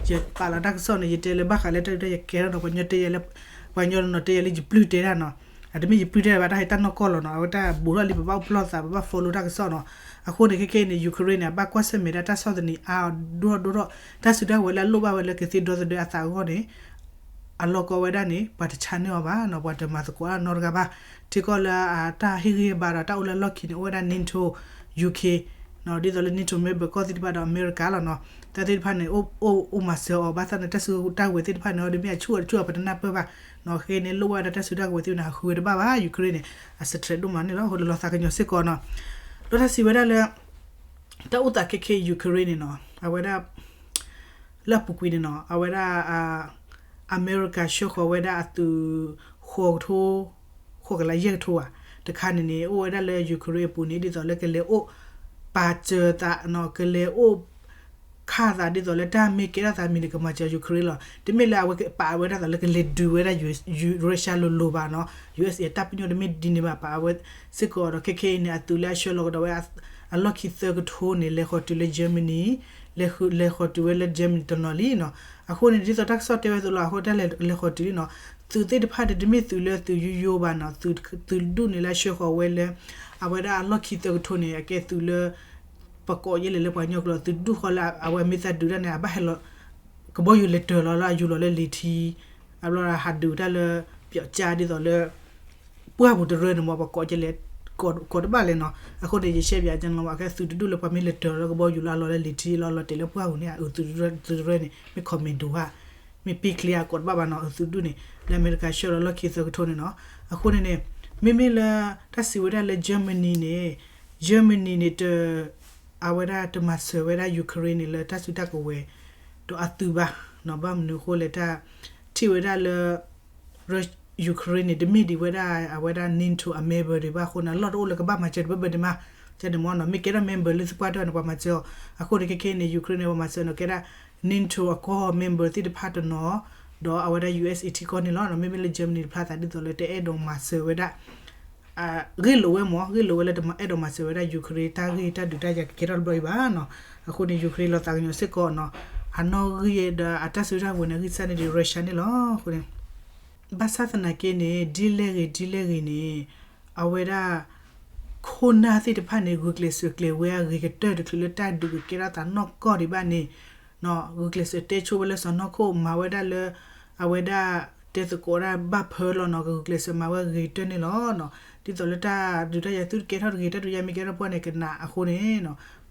ယပာ်လီၤတၢ်ကစီၣ်န့ၣ် ယတဲလၢဘၣ်ဃးလၢတၢ်ဒုးတၢ်ယၤကဲထီၣ်နီၤ ပှၤညီတဲယၤလၢ ပှၤညီနီၤတဲယၤလၢယပျုၢ်တဲတၢ်နီၤ အတမ့ၢ်ယပျုၢ်တဲဘၣ် တၢ်ဟဲတၢ်နီၢ်ကီၢ်လီၤနီၤ အဝဲတၢ်ဘူးထီၣ်လံ ပဘၣ်အိၣ်ဖျီၣ်သး ပဘၣ် follow တၢ်ကစီၣ်နီၤ အဃိန့ၣ် ခဲခဲအံၤန့ၣ် Ukraine န့ၣ် အဘၣ်ကွၢ်ဆၢၣ်မဲာ်ဒၣ်တၢ်ဆီၣ်သနံးအါအီၤဒိၣ်ထီၣ်ဒိၣ်ထီၣ် တၢ်စုတၢ်ကဝဲၤလၢအလိၣ်ဘၣ်ဝဲလၢကသ့ဒီသဒၢအသးအဂီၢ်န့ၣ် အလီၢ်ကီဝဲဒၣ်န့ၣ် ပှၤတဆါန့ၢ်အီၤဘၣ်နီၤ ပှၤတမၤသကိးအနီတဂၤဘၣ် ထံကီၢ်လၢအတၢ်ဟ့ၣ်ဂံၢ်ဟ့ၣ်ဘါဒီးတၢ်အိၣ်လၢအလီၢ်ခံန့ၣ် အိၣ်ဝဲဒၣ် NATO, UK ဒ်သိးလၢ NATO member ကီၢ်သ့ၣ်တဖၣ်ဒီးအမဲရကၤလီၤနီၤ တၢ်သ့ၣ်တဖၣ်န့ၣ် အိၣ်အိၣ်မၤစၢၤအီၤ ဘၣ်ဆၣ်န့ၣ် တၢ်စုတၢ်ကဝဲၤသ့ၣ်တဖၣ်န့ၣ် အီၤဒ်မ့ၢ်အဆူၣ်အီၤတဆူၣ်အီၤ ပတနၢ်ပၢၢ်ဘၣ်နီၤ ခဲန့ၣ် လိၣ်ဘၣ်ဝဲဒၣ်တၢ်စုတၢ်ကဝဲၤသ့ၣ်န့ၣ် အဃုဝဲတဘၣ်ဘၣ် Ukraine န့ၣ် အစထြဲးဒိၣ်မးန့ၣ်လီၤ အဃိလီၤသးကညီၤစ့ၢ်ကီးနီၤ ဒီးတၢ်စံးဝဲဒၣ်လၢ တၢ်အိၣ်သးခဲခဲအံၤ Ukraine န့ၣ်နီၤ အဝဲဒၣ် လၢအပူၤကွံာ်န့ၣ်နီၤ အဝဲဒၣ် အမဲရကၤဆှၢဃီၤဝဲဒၣ်အသုး ဃိးကထိ ဃိးကလးယဲၢ်ကထိဧါ တခါန့ၣ်န့ၣ် အိၣ်ဝဲဒၣ်လၢ Ukraine အပူၤန့ၣ် ဒ်သိးလၢကလဲၤအိၣ် ပာ်စၢၤသးနီၤ ကလဲၤအိၣ် ခးသးဒ်သိးလၢတၢ်မ့ၢ်ကဲထီၣ်သးမံၤန့ၣ် ကမၤစၢၤ Ukraine လီၤ တမ့ၢ်လၢအဝဲကပာ်ဝဲဒၣ်သးလၢကလဲၤဒုးဝဲဒၣ် Russia လိၤလိၤဘၣ်နီၤ USA တၢ်ပညိၣ်တမ့ၢ်ဒ်န့ၣ်ဘၣ် ပာ်ဝဲစ့ၢ်ကီးဒီး ခဲခဲအံၤန့ၣ် အသုးလၢအဆှၢလီၤကဒီးဝဲ အလီၢ်ခံသၢကထိန့ၣ် လဲၤဃီၤတုၤလၢ Germany လဲၤဃီၤတုၤဝဲလၢ Germany တနီၤလံနီၤ အဃိန့ၣ် ဒ်သိးတၢ်ကစီၣ်တဲဝဲအသိးလီၤ အဃိတၢ်လဲၤဃီၤတုၤန့ၣ်နီၤ သုးသ့ၣ်တဖၣ်န့ၣ် တမ့ၢ်သုးလၢသုးယိယိဘၣ်နီၤ သုးဒူၣ်န့ၣ်လၢအဆှၢဃီၤဝဲလၢ အဝဲဒၣ်အလီၢ်ခံသၢကထိန့ၣ် အကဲသုးလၢ ပကိးယဲလဲၣ်လၢပှၤကညီကျိာ် သုးဒူၣ်ဃီလၢအဝဲမ့ၢ်သးဒုးတၢ်န့ၣ် အဘၣ်ဟဲလီၤ ကဘီယူၤလဲၤတၢၤလီၤလၢအယူၤလီၤလၢလံၤထံ အဘျီဟးဒုးတၢ်လၢ ပၠီးကၠါဒ်သိးလၢ ပှၢ်ပူၤတရၢန့ၣ်မ့ၢ် ပကိးကဲလဲၣ် ကိးတဘၣ်လဲၣ်နီၤ အဃိန့ၣ် ယရှဲပၠးကဲလီၤ အကဲသုးတဒူၣ်လၢပှၤမ့ၢ်လဲၤတၢၤလီၤလၢကဘီယူၤလၢအလီၤလၢလံၤထံလီၤ လီၤတဲာ်လၢပှၢ်ပူၤန့ၣ် အသုးတရၢန့ၣ် မ့ၢ် commando ဧါ မ့ၢ်ပ့ချံအကိးတဘၣ်ဘၣ်နီၤ အသုးဒူၣ်န့ၣ် လၢအမဲရကၤဆှၢလီၤလီၢ်ခံသၢကထိန့ၣ်နီၤ အဃိန့ၣ်န့ၣ် မ့မ့ၢ်လၢ တၢ်စံးဝဲဒၣ်လၢ Germany န့ၣ် Germany န့ၣ်တ အဝဲဒၣ်တမၤစၢၤဝဲဒၣ် Ukraine န့ၣ် လၢတၢ်စုတၢ်ကဝဲၤ ဒီးအသုးဘၣ်နီၤ ဘၣ်မနုၤအဃိလဲၣ်တၢ် ထံၣ်ဝဲဒၣ်လၢ Ukraine န့ၣ် တမ့ၢ်ဒံးဝဲဒၣ် အဝဲဒၣ် NATO အ member ဒံးဘၣ်အဃိန့ၣ် အလီၢ်တအိၣ်လၢကဘၣ်မၤစၢၤတဘၣ်ဘၣ်န့ၣ်မး ကဲန့ၣ်မ့ၢ်နီၤ မ့ၢ်ကဲထီၣ် member လၢသုပှၢ်တၢၢ်န့ၣ် ပှၤမၤစၢၤအီၤ အဃိန့ၣ် ခဲခဲအံၤန့ၣ် Ukraine န့ၣ် ပှၤမၤစၢၤနီၤ ကဲဒၣ် NATO အကီၢ် member သ့ၣ်တဖၣ်တနီၤ ဒီးအဝဲဒၣ် USA ထံကီၢ်န့ၣ်လီၤ. မ့မ့ၢ်လၢ Germany တဖျါသးဒ်သိးလၢတအဲၣ်ဒိးမၤစၢၤဝဲဒၣ် ဂ့ၢ်လိာ်ဝဲမ့ၢ် ဂ့ၢ်လိာ်ဝဲလၢတအဲၣ်ဒိးမၤစၢၤဝဲဒၣ် Ukraine တၢ်ဂ့ၢ်တၢ်ဒုးတၢ်ယၤကကဲထီၣ်တဘျီအံၤဘၣ်နီၤ. အဃိန့ၣ် Ukraine လီၤသးကညီၤစ့ၢ်ကီးနီၤ အနီၣ်ဂံၢ်ဒီးအတၢ်စုတၢ်ကဝဲၤန့ၣ် အဂံၢ်စၢ်န့ၣ်ဒ် Russia န့ၣ်လီၤ. အဃိန့ၣ် ဘၣ်ဆၣ်သနာ်က့န့ၣ် ဒ်လဲၣ်ဂ့ၤဒ်လဲၣ်ဂ့ၤန့ၣ် အဝဲဒၣ် ခိၣ်နၢ်သ့ၣ်တဖၣ်န့ၣ် ဂုာ်ကျဲးစၢးကျဲၤဝဲအဂ့ၤကတၢၢ်တချုးလၢတၢ်ဒုးကကဲထီၣ်သးနီၢ်ကီၢ်ဒံးဘၣ်န့ၣ် ဂုာ်ကျဲးစၢးတဲဆိဝဲလၢစီၢ်နီၤခိၣ်မၤဝဲဒၣ်လၢ အဝဲဒၣ်တဲသကိးဒၣ်ဘၣ်ဖၢလီၤနီၤ, ဂုာ်ကျဲးစၢးမၤဝဲဂ့ၤကတၢၢ်န့ၣ်လီၤ. ဒ်သိးလၢတၢ်ဒုးတၢ်ယၤသုတကဲထီၣ်တဂ့ၤ တၢ်ဒုးယၤမ့ၢ်ကဲထီၣ်ပှၢ်န့ၣ် ကနၣ်အဃိန့ၣ်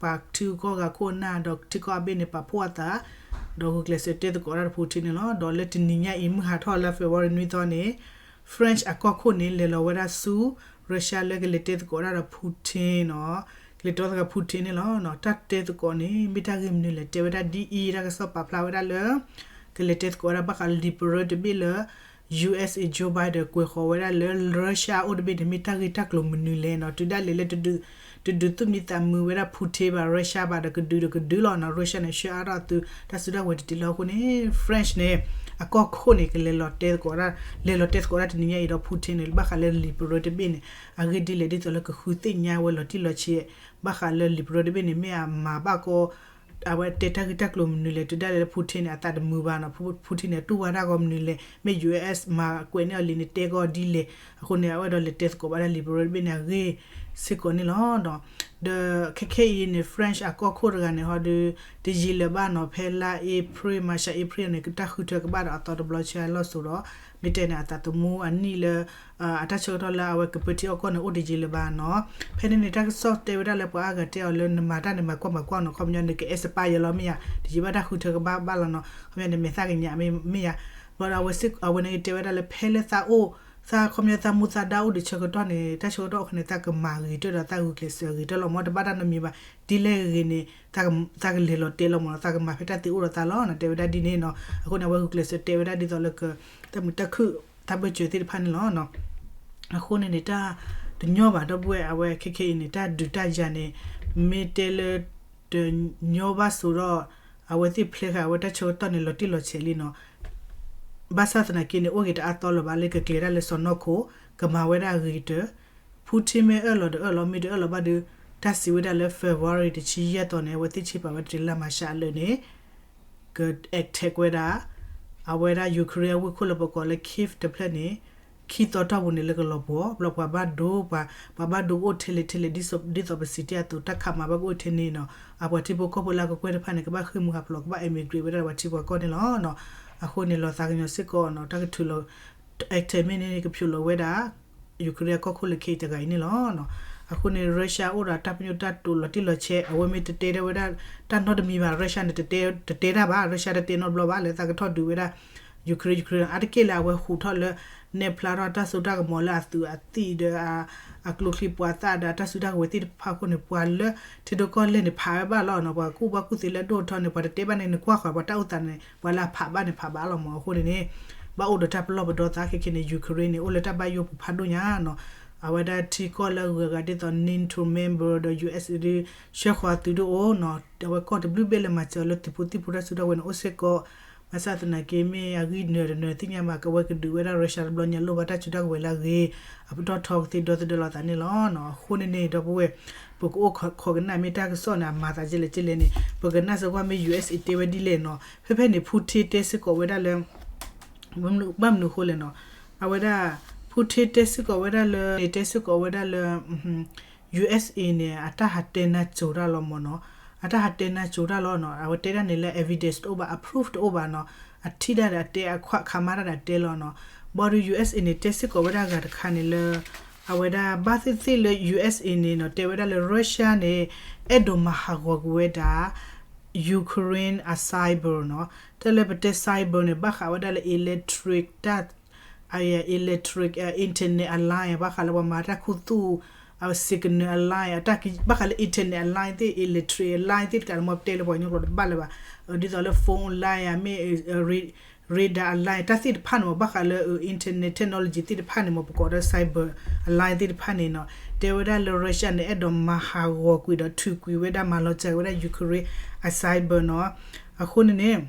ပှၤထံဂုၤကီၢ်ဂၤခိၣ်နၢ်ဒီးထံကီၢ်အဘ့ၣ်န့ၣ် ပာ်ဖှိၣ်အသး ဒီးဂုာ်ကျဲးစၢးတဲသကိးဒၣ်ဒီး Putin န့ၣ်လီၤ. ဒီးလၢတနံၤညါအံၤ မုၢ်ဟးထီၣ်လၢ February နွံသီန့ၣ် French အကီၢ်ခိၣ်န့ၣ် လဲၤလီၤဝဲဒၣ်ဆူ Russia လၢကလဲၤတဲသကိးဒၣ်ဒီး Putin နီၤ, ကလဲၤတဲသကိး Putin န့ၣ်လီၤ. တၢ်တဲသကိးန့ၣ် မ့ၢ်တၢ်ဂ့ၢ်မနုၤလဲၣ် တဲဝဲဒၣ်ဒ်အံၤ တၢ်ကစီၣ်ပာ်ဖျါဝဲဒၣ်လၢ ကလဲၤတဲသကိးဝဲဒၣ်ဘၣ်ဃးလၢ လံာ်ပရၢတဘ့ၣ်လၢ U S A Joe Biden ကွဲးဃီၤဝဲဒၣ်လၢ Russia အအိၣ်တဘ့ၣ်န့ၣ် မ့ၢ်တၢ်ဂ့ၢ်တၢ်ကျိၤမနုၤလဲၣ်နီၤ, တုၤဒၣ်လဲာ်လၢ တဒုးသူၣ်မံသးမုာ်ဝဲဒၣ် Putin ဘၣ် Russia ဘၣ်ဒီး ကဒုးဒီးကဒုးလီၤနီၤ, Russia န့ၣ် ဆှၢအါထီၣ်သုတၢ်စုတၢ်ဝဲၤတတ့ၢ်လၢအဃိန့ၣ် French န့ၣ် အကီၢ်ခိၣ်န့ၣ် ကလဲၤလီၤတဲသကိးဒၣ် လဲၤလီၤတဲသကိးဒၣ်တနံၤညါအံၤဒီး Putin န့ၣ် ဘၣ်ဃးလၢလံာ်ပရၢတဘ့ၣ်န့ၣ် အဂ့ၢ်ဒ်လဲၣ် ဒ်သိးလၢကဃုသ့ၣ်ညါဝဲလီၤတံၢ်လီၤဆဲး ဘၣ်ဃးလၢလံာ်ပရၢတဘ့ၣ်န့ၣ် မ့ၢ်အမၤဘၣ်ကီ အဝဲတဲတၢ်ဂ့ၢ်တၢ်ကျိၤမနုၤလဲၣ်, တုၤဒၣ်လဲာ်လၢ Putin န့ၣ် အသးတမုာ်ဘၣ်နီၤ, Putin န့ၣ် အတူၢ်ဘၣ်တၢ်ဂီၤမနုၤလဲၣ်, မ့ၢ် U S မၤကွဲးန့ၢ်အီၤလံန့ၣ် တဲကီဒ်လဲၣ်, အဃိန့ၣ် အဝဲဒီးလဲၤတဲသကိးဘၣ်ဒၣ်လံာ်ပရၢတဘ့ၣ်န့ၣ် အဂ့ၢ်စ့ၢ်ကီးန့ၣ်လီၤ. ဒီးခဲခဲအံၤန့ၣ် French အကီၢ်ခိၣ်တဂၤန့ၣ် ဟီဒီး တယံာ်လၢၤဘၣ်နီၤ, ဖဲလါ April မၤရှး April န့ၣ် ကတၢ်ဃုထၢကဘၣ်ဒီးအသီတဘျီဆၢလီၤစိၤဒီး မ့ၢ်တဲန့ၣ် အသးသမူအနံၣ်လၢ အတၢ်ဆၢကတီၢ်လၢအဝဲကပၢထံအီၣ်ကီၢ်န့ၣ် အိၣ်တယံာ်လၢၤဘၣ်နီၤ. ဖဲန့ၣ်န့ၣ် တၢ်ကစီၣ်တဲဝဲဒၣ်လၢပှၤအါဂၤတဲအီၤလၢ နမၤတၢ်န့ၣ် မၤကွၢ်မၤကွၢ်နီၤ, ခီပညီနကအဲၣ်စပၢ်ယဲလီၤမ့ၢ်ယၤ, တယံာ်ဘၣ်တၢ်ဃုထၢကဘၣ်ဘၣ်လီၤနီၤ, ခီပညီန့ၣ် မဲာ်သၣ်ကညးမ့ၢ်ယၤ, ဘျီဒီးအဝဲန့ၣ်ကတဲဝဲဒၣ်လၢ ဖဲလၢသးအိၣ် သးခီပညီသးမူသးဒါအိၣ်ဒီးဆၢကတီၢ်န့ၣ် တၢ်ဆၢကတီၢ်အိၣ်ခါန့ၣ် သးကမၤဂ့ၤတၢၢ်ဒီးသးဂုာ်ကျဲးစၢးဂ့ၤတၢၢ်လီၤမ့ၢ် တဘၣ်တၢ်နီတမံၤဘၣ်, ဒ်လဲၣ်ဂ့ၤန့ၣ် သးကလဲၤလီၤတဲလီၤမ့ၢ်နီၤ, သးကမၤဖဲတၢ်သ့အိၣ်ဒီးသးလီၤနီၤ, တဲဝဲဒၣ်ဒ်န့ၣ်နီၤ. အဃိန့ၣ် အဝဲဂုာ်ကျဲးစၢးတဲဝဲဒၣ်ဒ်သိးလၢ တၢ်မုာ်တၢ်ခုၣ်တၢ်ဘၢၣ်စၢၤသ့ၣ်တဖၣ်န့ၣ်လီၤ. အဃိန့ၣ်န့ၣ် တၢ်တညီဘၣ်ဒီပုၢ်ဝဲၢ် အဝဲခဲခဲအံၤန့ၣ် တၢ်ဒုးတၢ်ယၤန့ၣ် မ့ၢ်တဲလၢ တညီဘၣ်စိၤဒီး အဝဲသ့ၣ်ဖျဲးဃာ်အဝဲတၢ်ဆၢကတီၢ်န့ၣ် လီၤတံၢ်လီၤဆဲးလံနီၤ. ဘၣ်ဆၣ်သနာ်က့န့ၣ် အိၣ်ဂ့ၤတအါသီလၢၤဘၣ်လၢကကျဲၤဒၣ်လၢစီၢ်နီၤခိၣ် ကမၤဝဲဒၣ်အဂ့ၤကတၢၢ်, Putin မ့ၢ်အၢၣ်လီၤတအၢၣ်လီၤ မ့ၢ်တအၢၣ်လီၤဘၣ်ဒီး တၢ်စံးဝဲဒၣ်လၢ February တဆံယဲၢ်သီန့ၣ် အဝဲသ့ၣ်ဆ့ပာ်ဝဲတတုၤလါမၤရှးအလၢာ်န့ၣ် က attack ဝဲဒၣ် အဝဲဒၣ် Ukraine အဝ့ၢ်ခိၣ်လၢပကိးလၢ Kyiv တဖျၢၣ်န့ၣ် ခံသီတီၢ်ပူၤန့ၣ်လၢကလီၤပှီၢ် ဘျီပှၤဘၣ်ဒိ ပှၤဘၣ်ဒိကအိၣ်ထဲလဲၣ်ထဲလဲၣ် ဒ်သိးပစံးတ့ၢ်အသိး တၢ်ခးမၤဘၣ်ကအိၣ်ထဲန့ၣ်နီၤ, အပှၤထံဖိကီၢ်ဖိလၢအကကွဲၢ်တဖၣ်န့ၣ် ကဘၣ်ဃ့ၢ်မှံဟးဖျိး ကဘၣ် emigrate ဝဲဒၣ်ပှၤထံပှၤကီၢ်န့ၣ်လီၤ. အဃိန့ၣ် လီၤသးကညီၤစ့ၢ်ကီးနီၤ တၢ်ကထုးလီၤ attack မ့ၢ်န့ၣ် ကဖျိးလီၤဝဲဒၣ် Ukraine အကီၢ်ခိၣ်လၢခဲအံၤတဂၤအံၤန့ၣ်လီၤ. အဃိန့ၣ် Russia အိၣ်ဒီးတၢ်ပညိၣ်တၢ်တိာ်လီၤတံၢ်လီၤဆဲး အဝဲမ့ၢ်တတဲဝဲဒၣ် တၢ်နီတမံၤဘၣ် Russia န့ၣ် တတဲတၢ်ဘၣ် Russia တတဲနီတဘျီဘၣ် လၢသးကထီၣ်ဒုးဝဲဒၣ် Ukraine Ukraine အါတက့ၢ်လၢအဝဲဟူးထီၣ်လၢ နဲၣ်ဖျါထီၣ်တၢ်စိတၢ်ကမီၤလၢအသုးအသံၣ်ဒီး အကျိချံမျိာ်သၣ်ဒီး အတၢ်စုတၢ်ကဝဲၤသ့ၣ်တဖၣ်အဃိန့ၣ် ပှၤလၢထံဒိၣ်ကီၢ်လဲၢ်န့ၣ် ဖးဝဲဘၣ်လီၤနီၤ, ပှၤကူၣ်ဘၣ်ကူၣ်သ့လၢဒိၣ်ထီၣ်န့ၣ် ပှၤတတဲဘၣ်န့ၣ် နကွၢ်ဃီၤ ပှၤတၢ်အိၣ်သးန့ၣ် ပှၤလၢအဖးဘၣ်န့ၣ် ဖးဘၣ်လီၤမး. အဃိန့ၣ်န့ၣ် ဘၣ်အိၣ်ဒီးတၢ်ပလီၢ်ပဒီသး ခဲခဲန့ၣ် Ukraine န့ၣ် အိၣ်လၢတၢ်ဘၣ်ယိၣ်ပူၤဖးဒိၣ်ညါနီၤ. အဝဲဒၣ်ထံကီၢ်လၢအဂုၤအဂၤဒ်သိး NATO member ဒီး U S ဒ် ဆှၢဃီၤသုးဒိၣ်အိၣ်နီၤ, အဝဲကီၢ်တဘျုးဘ့ၣ်လၢမၤစၢၤလၢသုးဖိသံၣ်ဖိတၢ်စုတၢ်ကဝဲၤန့ၣ် အိၣ်စ့ၢ်ကီး, ဘၣ်ဆၣ်သနာ်က့ မ့ၢ်အဂံၢ်နၢၤတနၢၤသ့ၣ်ညါဘၣ် ကဝဲကဒုးဝဲဒၣ် Russia တဘျီညါလိၣ်ဘၣ်တၢ်စုတၢ်ကဝဲၤလၢအဂ့ၤ, အပတီၢ်ထီကသ့ဒီသဒၢလီၤသးန့ၣ်လီၤ. အဃိန့ၣ်န့ၣ် ဒီပုၢ်ဝဲၢ် ပကအိၣ်ခိးကနၣ်မ့ၢ်တၢ်ကစီၣ်န့ၣ် အမၤသးကဲလဲၣ်ကဲလဲၣ်န့ၣ် ပကနၣ်စ့ၢ်ကီးမ့ၢ် U S A တဲဝဲဒ်လဲၣ်နီၤ. ဖဲဖဲန့ၣ် Putin တဲစ့ၢ်ကီးဝဲဒၣ်လၢ ဘၣ်မနုၤအဃိလဲၣ်နီၤ, အဝဲဒၣ် Putin တဲစ့ၢ်ကီးဝဲဒၣ်လၢ န့ၣ်တဲစ့ၢ်ကီးဝဲဒၣ်လၢ U S A န့ၣ် အတၢ်ဟးတဲနါစိၤတၢ်လီၤမးနီၤ, အတၢ်ဟးတဲနါစိၤတၢ်လီၤနီၤ, အဝဲတဲဒၣ်န့ၣ်လၢ evidence တအိၣ်ဘၣ် အ proof တအိၣ်ဘၣ်နီၤ, အထံၣ်ဒၣ်ဒီးအတဲ အခးခးမါတၢ်ဒီးအတဲလီၤနီၤ. ဘၣ်ဒီး U S A န့ၣ် တဲစ့ၢ်ကီးဝဲဒၣ်အဂၤတခါန့ၣ်လၢ အဝဲဒၣ်ဘၣ်သ့ၣ်သ့ၣ်လၢ U S A န့ၣ်နီၤ တဲဝဲဒၣ်လၢ Russia န့ၣ် အဲၣ်ဒိးမၤဟးဂီၤကွံာ်ဝဲဒၣ် Ukraine အ cyber နီၤ, တၢ်လၢပတဲ cyber န့ၣ် ဘၣ်ဃးဝဲဒၣ်လၢ electric တၢ် အ electric internet အ line ဘၣ်ဃးလၢပှၤမၤတၢ်ခူသူၣ် အ signal အ line အတၢ်ဘၣ်ဃးလၢ internet အ line သ့ၣ် electric line သ့ၣ်တကးန့ၣ် မ့ၢ်ပတဲလၢပှၤကညီကျိာ်တဘၣ်လၢၤဘၣ်, ဒ်သိးလၢ phone line မ့ၢ် radar အ line တၢ်သ့ၣ်တဖၣ်န့ၣ်မ့ၢ် ဘၣ်ဃးလၢ internet technology သ့ၣ်တဖၣ်န့ၣ်မ့ၢ် ပကိးဒီး cyber အ line သ့ၣ်တဖၣ်န့ၣ်နီၤ, တဲဝဲဒၣ်လၢ Russia န့ၣ် အဲၣ်ဒိးမၤဟးဂီၤကွံာ်ဒီးထုးကွံာ်ဝဲဒၣ် မၤလီၤစှၤဝဲဒၣ် Ukraine အ cyber နီၤ. အဃိန့ၣ်န့ၣ်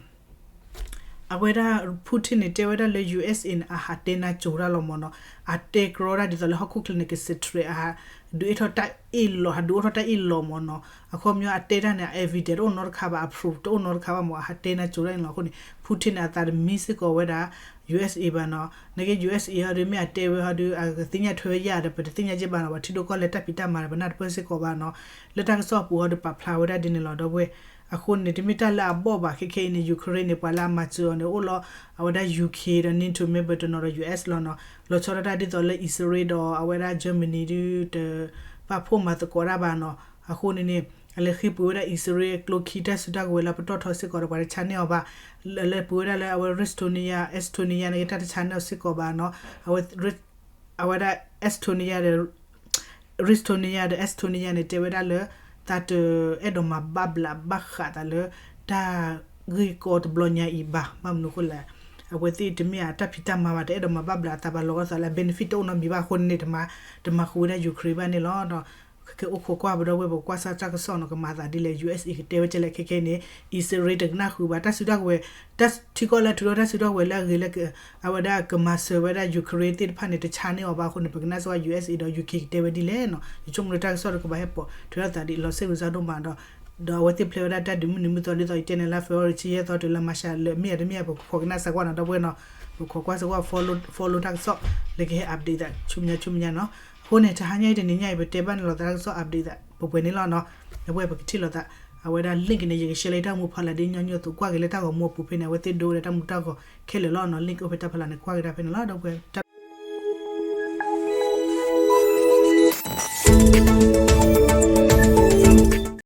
အဝဲဒၣ် Putin န့ၣ် တဲဝဲဒၣ်လၢ U S A န့ၣ် အဟးတဲနါစိၤတၢ်လီၤမးနီၤ, အတဲကြီတၢ်ဒ်သိးလၢဟီၣ်ခိၣ်ချၢန့ၣ် ကစံးထြဲး အဒုးအိၣ်ထီၣ်တၢ်အ့ၣ်လိာ် ဟးဒုးအိၣ်ထီၣ်တၢ်အ့ၣ်လိာ်မးနီၤ. အခီပညီအတဲတၢ်န့ၣ် အ evidence တအိၣ်နီတခါဘၣ် အ proof တအိၣ်နီတခါဘၣ်မး အဟးတဲနါစိၤတၢ်န့ၣ်လီၤ. အဃိန့ၣ် Putin န့ၣ် အသးတမံစ့ၢ်ကီးဝဲဒၣ် U S A ဘၣ်နီၤ, နာ်က့ U S A ဟီဒုး မ့ၢ်အတဲဝဲဟီဒုး အကသ့ၣ်ညါထွဲဝဲယၤဒီး ပတသ့ၣ်ညါက့ဘၣ်နီၤ, ပှၤထံဒိၣ်ကီၢ်လဲၢ်တၢ်ဖံးတၢ်မၤဒီး ပနၢ်တပၢၢ်စ့ၢ်ကီးဘၣ်နီၤ. လၢတၢ်ကစီၣ်အပူၤဟီဒုး ပာ်ဖျါဝဲဒၣ်ဒ်န့ၣ်လီၤ. ဒီပုၢ်ဝဲၢ် အဃိန့ၣ် တမ့ၢ်တၢ်လၢအဘီၣ်ဘၣ်. ခဲခဲအံၤန့ၣ် Ukraine န့ၣ် ပှၤလၢအမၤစၢၤအီၤန့ၣ် အိၣ်လီၤ အဝဲဒၣ် UK ဒီး NATO member တနီၤဒီး US လီၤနီၤ. လီၤဆီဒၣ်တၢ်ဒ်သိးလၢ အံၣ်စရ့လးဒီး အဝဲဒၣ် Germany ဒုး တပာ်ဖှိၣ်မၤသကိးတၢ်ဘၣ်နီၤ. အဃိန့ၣ်န့ၣ် အလဲၤဃ့ပှ့ၤဝဲဒၣ် အံၣ်စရ့လး ကျိခံတၢ်စုတၢ်ကဝဲၤလၢပတီၢ်ထီစ့ၢ်ကီးဒီး ပှၤတဆါန့ၢ်အီၤဘၣ်. လဲၤပှ့ၤဝဲဒၣ်လၢအဝဲ Estonia, Estonia န့ၣ် တၢ်တဆါန့ၢ်အီၤစ့ၢ်ကီးဘၣ်နီၤ. အဝဲ အဝဲဒၣ် Estonia ဒီး Estonia ဒီး Estonia န့ၣ် တဲဝဲဒၣ်လၢ သးတအဲၣ်ဒိးမၤဘၣ်ဘျးဘၣ်ဃးသးလၢ တၢ်ဂ့ၢ်ကီတဘျီညါအံၤဘၣ်. ဘၣ်မနုၤအဃိလဲၣ်, အဝဲသ့ၣ်တမ့ၢ်အတၢ်ဖံးတၢ်မၤဘၣ်, တအဲၣ်ဒိးမၤဘၣ်ဘျးအသးဘၣ်, လီၤဂာ်သးလၢ benefit တအိၣ်နီတမံၤဘၣ်အဃိန့ၣ် တမၤဃုာ်ဝဲဒၣ် Ukraine ဘၣ်န့ၣ်လီၤ. ဒီးခဲကဲအိၣ်ခိးကွၢ်ပဒီပုၢ်ဝဲၢ် ပကွၢ်စၢ်တၢ်ကစီၣ်နီၤ ကမၤသးဒ်လဲၣ်, USA ကတဲဝဲဒ်လဲၣ်. ခဲခဲအံၤန့ၣ် အံၣ်စရ့လးတကနၣ်ဃုာ်ဘၣ် တၢ်စုတၢ်ကဝဲၤ, တၢ်ထံကီၢ်လၢအထုးထီၣ်တၢ်စုတၢ်ကဝဲၤလၢအဂ့ၤလၢ အဝဲဒၣ်ကမၤစၢၤဝဲဒၣ် Ukraine သ့ၣ်တဖၣ်န့ၣ် တဆါန့ၢ်အီၤဘၣ်အဃိန့ၣ် ပကနၣ်စ့ၢ်ကီး USA ဒီး UK ကတဲဝဲဒ်လဲၣ်နီၤ. ယဆိကမိၣ်လၢတၢ်ကစီၣ်တကဘၣ်ဟဲပိာ်ထွဲထီၣ်သးဒ်အံၤ လီၤစ့ၢ်ကီးစၢ်ဒိၣ်မးဒီး ဒီးအဝဲသ့ၣ်ဖျဲးဝဲဒၣ်တၢ်ဒုးမုၢ်နံၤမုၢ်သီဒ်သိးယတဲန့ၣ်လၢ February ဆံယဲၢ်သီတုၤလၢ March လၢမ့ၢ်ဧါတမ့ၢ်ဧါ ပကခိးကနၣ်စ့ၢ်ကီးနီၤ ဒီပုၢ်ဝဲၢ်နီၤ. ပခိးကွၢ်စ့ၢ်ကီး follow တၢ်ကစီၣ် လၢကဟဲ update သးဆူမဲာ်ညါဆူမဲာ်ညါနီၤ. အဃိန့ၣ် တဟါညါအံၤတနံၤညါအံၤ ပတဲဘၣ်န့ၣ်လီၤသးတၢ်ကစီၣ် update သး ပှဲၤပှဲၤန့ၣ်လီၤနီၤ. ဒီပုၢ်ဝဲၢ်ပကထံၣ်လိာ်သး အဝဲဒၣ် link န့ၣ် ယက share လၢတၢ်ဂီၤမူဖီလာ်ဒ်ညီနုၢ်အသိး ကွၢ်က့ၤလၢတၢ်ဂီၤမူအပူၤဖဲန့ၣ် အဝဲသ့ၣ်ဒိဝဲဒၣ်တၢ်မူတၢ်ဂီၤခဲလၢာ်လီၤနီၤ. link အိၣ်ဖဲတၢ်ဖီလာ်န့ၣ် ကွၢ်က့ၤဒၣ်ဖဲန့ၣ်လီၤ ဒီပုၢ်ဝဲၢ်